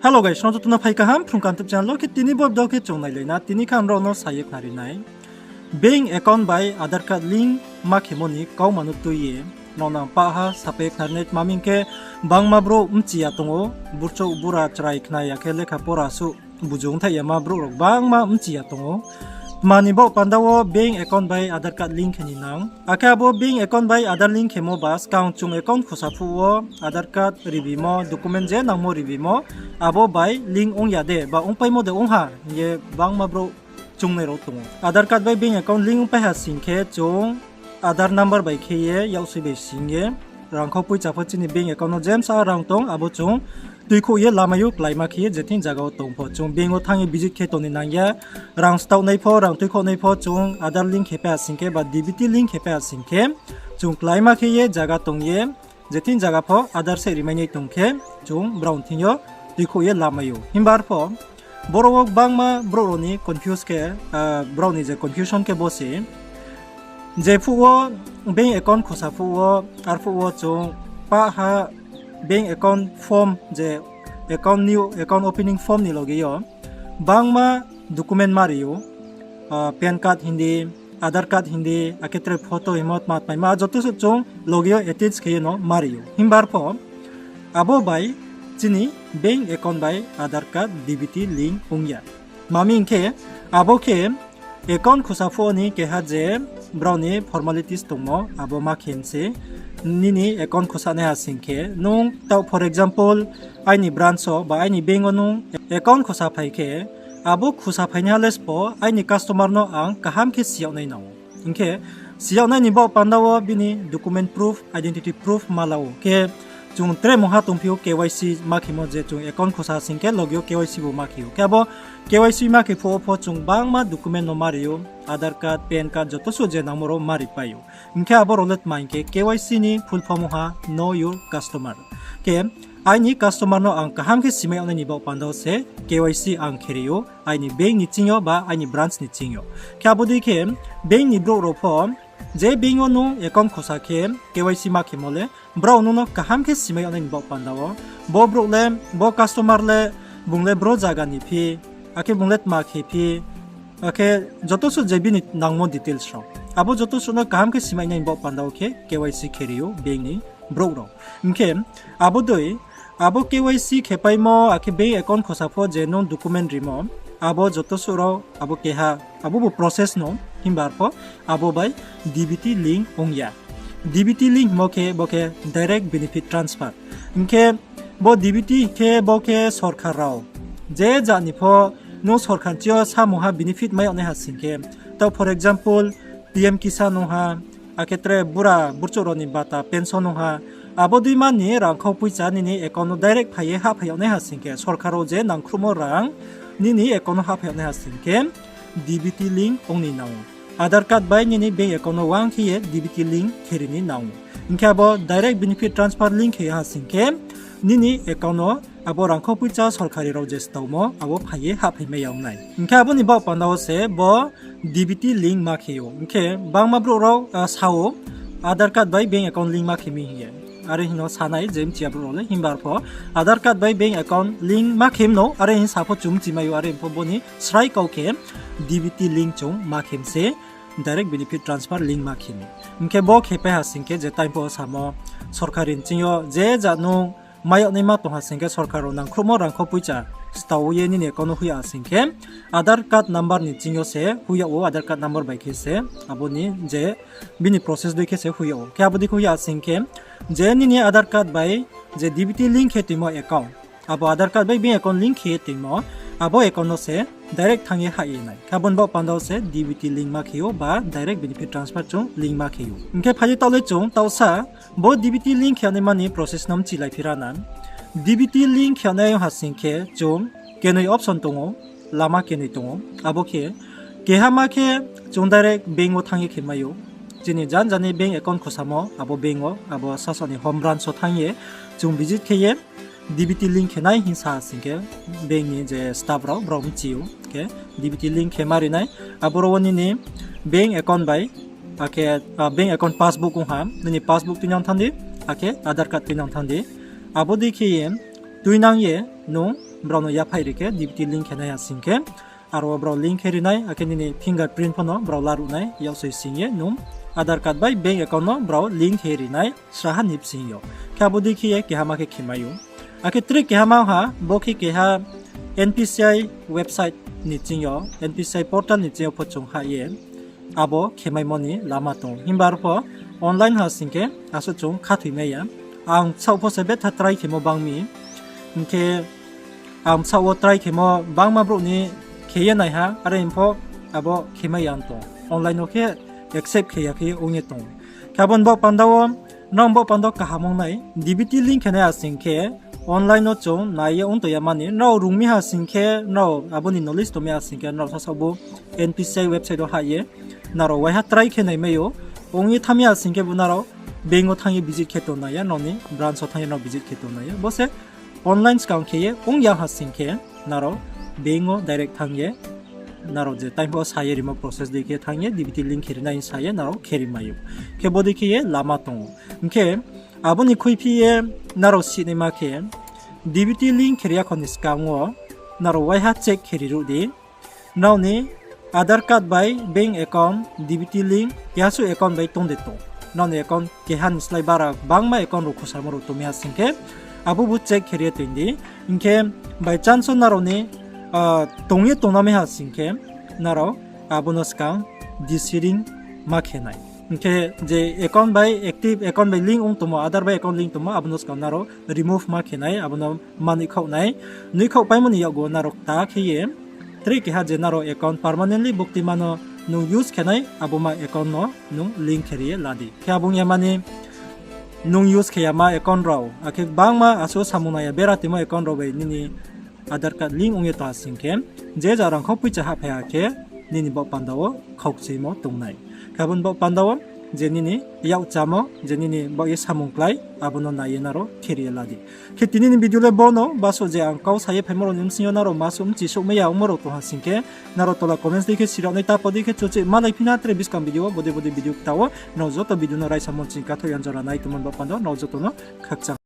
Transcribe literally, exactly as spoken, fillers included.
Hello guys, nrao joto no phai kaham Phrung Kaham YouTube channel wo. Khe tini bo video khe chung nailai na, tini khe ang nrao no sa ye khnari nai. Bank account bai Aadhaar card link ma khemo ni kauma no tui ye, nrao no ang pah ha sapai khnari nai, tma hing khe bangma brouh bchi ya tong ou, burchouh bura chrai khna ya khe lekha pora suh buzu ongthaih yama brouh rao bangma bchi ya tong ou. Tma ni baoh panda wo bank account bai Aadhaar card link khe ni nang. Akhe abo bank account bai Aadhaar link khemo ba skang chung account khusa phuh wo Aadhaar card ribimo, document je nangmo ribimo, abo bai link ong ya de, ba ongpaimo de ong ha hing ye bangma brouh chungnai rao tong ou. Aadhaar card bai bank account link ongpai ha sing khe chung Aadhaar number bai khe ye, yaksoi bai sing ye, rangkhau poicha pho chini bank account no jemsa rang tong, abo chung tuikhouh ye lamai ou, kláima khe ye je thing zaga wo tong pho. Chung bank wo thanng ye visit khe tong ni nang ya, rang staohnai pho, rang tuikhouhnai pho, chung Aadhaar link khe pai ha sing khe, ba DBT link khe pai ha sing khe, chung kláima khe ye zaga tong ye, je thing zaga pho Aadhaar se rimainai tong khe, chung brao ni thing yo tuikhouh ye lamai ou. Himba arpho, boro wo gbangma brouh rao ni confuse khe, brao ni je confusion khe bo se, je phuh wo bank account khusa phuh wo, arphuh wo chung pah ha bank account form je account, new account opening form ni loge yo bangma document ma ri ou, PAN card hing di, Aadhaar card hing di, akhe tre photo hingmo tma tmaima joto suh chung loge yo attach khe ye no ma ri ou. Himba arpho abo bai chini bank account bai Aadhaar card DBT link ong ya. Tma hing khe, abo khe account khusa phuh ni keha je brao ni formalities tongmo, abo ma khe mi se. Nini account khusa nai ha sing khe, nung taoh for example, aini branch wo ba aini bank wo nung account khusa phai khe, abo khusa phainaiha le sbo aini customer no ang kaham khe si yag nai nang ou. Hing khe, si yag nai ni baoh panda wo bini document proof, identity proof ma la ou. Khe chung tre mungha tongphi ou KYC ma khemo, je chung account khusa sing khe loge yo KYC bo ma khe ou. Khe abo KYC ma khe phuh wo pho chung bangma document no ma ri ou, Aadhaar card, PAN card, joto suh je nangmo rao ma ri pai ou. Hing khe abo rao le tma hing khe KYC ni full form ong ha Know Your Customer. Khe aini customer no ang kaham khe simai yag nai ni baoh panda wo se KYC ang khe ri ou, aini bank ni ching yo ba aini branch ni ching yo. Khe abo dei khe bank ni brouh rao pho, je bank wo nung account khusa khe KYC ma khemo le, brao nung no kaham khe simai yag nai ni baoh panda wo. Bo brouh le, bo customer le, bung le bro zaga ni phi, akhe bung le tma khe phi, akhe joto suh je bini nangmo details rao, abo joto suh no kaham khe simai nai ni baoh panda wo khe KYC khe ri ou bank ni brouh rao. Hing khe abo dei, abo KYC khe paimo, akhe bank account khusa pho je nung document rimo, abo joto suh rao abo keha, abo bo process no, himba arpho abo bai DBT link ong ya. DBT link hingmo khe bo khe direct benefit transfer. Hing khe bo DBT khe bo khe sorkar rao je jat ni pho nung sorkar ching yo samungha benefit mai yag nai ha sing khe, taoh for example, PM Kisan ong ha, akhe tre bura burchouh rao ni bata pension ong ha, abo deima ni rangkhau poicha nini account no direct phai ye hahphai yag nai ha sing khe, sorkar rao je nangkhruhmo rang nini account no hahphai yag nai ha sing khe, DBT link ong ni nang ou. Aadhaar card bai nini bank account no wang khe ye DBT link khe ri ni nang ou. Hing khe abo direct benefit transfer link khe ha sing khe, nini account no abo rangkhau poicha sorkari rao je staomo, abo phai ye hahphai mai ya ong nai. Hing khe abo ni baoh panda wo se bo DBT link ma khe ou. Hing khe bangma brouh rao sa ou, Aadhaar card bai bank account link ma khe mi hing ye. Are hing no sa nai je mchi ya brouh rao le, himba arpho Aadhaar card bai bank account link ma khe mi no, are hing sa pho chung mchi mai ou, are hing pho bo ni srai kau khe DBT link chung ma khe mi se, direct benefit transfer link ma khe mi. Hing khe bo khe pai ha sing khe je time pho samo sorkari ni ching yo je jat nung mai yag naima tong ha sing khe sorkar rao nangkhruhmo rangkhau poicha stao ye nini account no hoih ya sing khe, Aadhaar card number ni ching yo se hoih yag ou, Aadhaar card number bai khe se abo ni je bini process dei khe se hoih yag ou. Khe abo dei khe hoih ya sing khe, je nini Aadhaar card bai je DBT link khe toimo account, abo Aadhaar card bai bank account link khe ye toimo, abo account no se direct thanng ye hah ye nai. Khe abo ni baoh panda wo se DBT link ma khe ou ba direct benefit transfer chung link ma khe ou. Hing khe phai di taoh le chung taohsa bo DBT link khe yag naima ni process no mchilai phi ra na. DBT link khe yag nai ha sing khe chung kenoi option tong ou, lama kenoi tong ou. Abo khe, keha ma khe chung direct bank wo thanng ye khe mai ou. Chini jan jani bank account khosamo abo bank wo, abo sasao ni home branch wo thanng ye chung visit khe ye DBT link khe nai hing sa sing khe, bank ni je staff rao brao mchi ou khe, DBT link khe ma ri nai. Aboro wo nini bank account bai, akhe bank account passbook ong ha, nini passbook tuinang thanng di, akhe Aadhaar card tuinang thanng di. Abo dei khe ye tuinang ye nung brao no yaphaih ri khe D B T link khe nai ha sing khe, aro wo brao link khe ri nai, akhe nini fingerprint pho no brao laruh nai, yaksoi sing ye nung Aadhaar card bai bank account no brao link khe ri nai, sraha ni bsing yo. Khe abo dei khe ye keha ma khe khe mai ou. Akhe tre keha ma ha, bo khe keha N P C I website ni bsing yo, N P C I portal ni bsing yo pho chung hah ye abo khe maimo ni lama tong ou. Himba arpho online ha sing khe asuh chung khathoi mai ya. Ang bsaoh pho se betha try khemo bang mi. Hing khe ang bsaoh wo try khemo bangma brouh ni khe ye nai ha, are pho abo khe mai ya tong. Online wo khe accept khe ya khe ong ye tong. Khe abo ni baoh panda wo, nrao baoh panda wo kaham ong nai, D B T link khe nai ha sing khe, online no chung nai ye ong tong ya mani, nrao rung mi ha sing khe, nrao abo ni knowledge tong mi ha sing khe, nrao sasaoh bo N P C I website wo hah ye, nrao waiha try khe nai mai ou, ong ye thanng mi ha sing khe bo nrao bank wo thanng ye visit khe tong nai ya, nrao ni branch wo thanng ye nrao visit khe tong nai ya. Bo se online skang khe ye ong ya ha sing khe, nrao bank wo direct thanng ye, nrao je time pho sa ye rimo process dei khe thanng ye D B T link khe ri nai sa ye nrao khe ri mai ou. Khe bo dei khe ye lama tong ou. Hing khe abo ni khuiphi ye nrao sinaima khe, D B T link khe ri ya kho ni skang wo nrao waiha check khe ri ruh di. Nrao ni Aadhaar card bai bank account, D B T link, keha suh account bai tong de tong. Nrao ni account keha ni slái bara bangma account rao khosamo rao tong mi ha sing khe, abo bo check khe ri ye toing di. Hing khe by chance wo nrao ni tong ye tongna mi ha sing khe, nrao abo no skang disring ma khe nai. Hing khe je account bai active, account bai link ong tongmo, Aadhaar bai account link tongmo, abo no skang nrao remove ma khe nai, abo no ma noihkhaoh nai. Noihkhaoh paimo ni yakgu nrao kta khe ye tre keha je nrao account permanently buktima no nung use khe nai, abo ma account no nung link khe ri ye la di. Khe abo ong ya mani nung use khe yama account rao, akhe bangma asuh samung nai ya bera timo account rao bai nini Aadhaar card link ong ye tong ha sing khe, je ja rangkhau poicha hahphai ha khe, nini baoh panda wo khaukchuimo tong nai. Khe abo ni baoh panda wo je nini yak chamo, je nini baoh ye samung klái, abo no nai ye nrao khe ri ye la di. Khe tini ni video le bo no, basuh je ang kau sa ye phaimo rao ni bsing yo nrao masuh mchi souhmai ya ongmo rao tong ha sing khe, nrao tola comments dei khe sirao nai, tapo dei khe chuchih malaiphi na tre buskang video wo, bodei bodei video kta wo, nrao joto video no raisa mungching kathoh yang jora nai tongmo ni baoh panda wo, nrao joto no khakchang.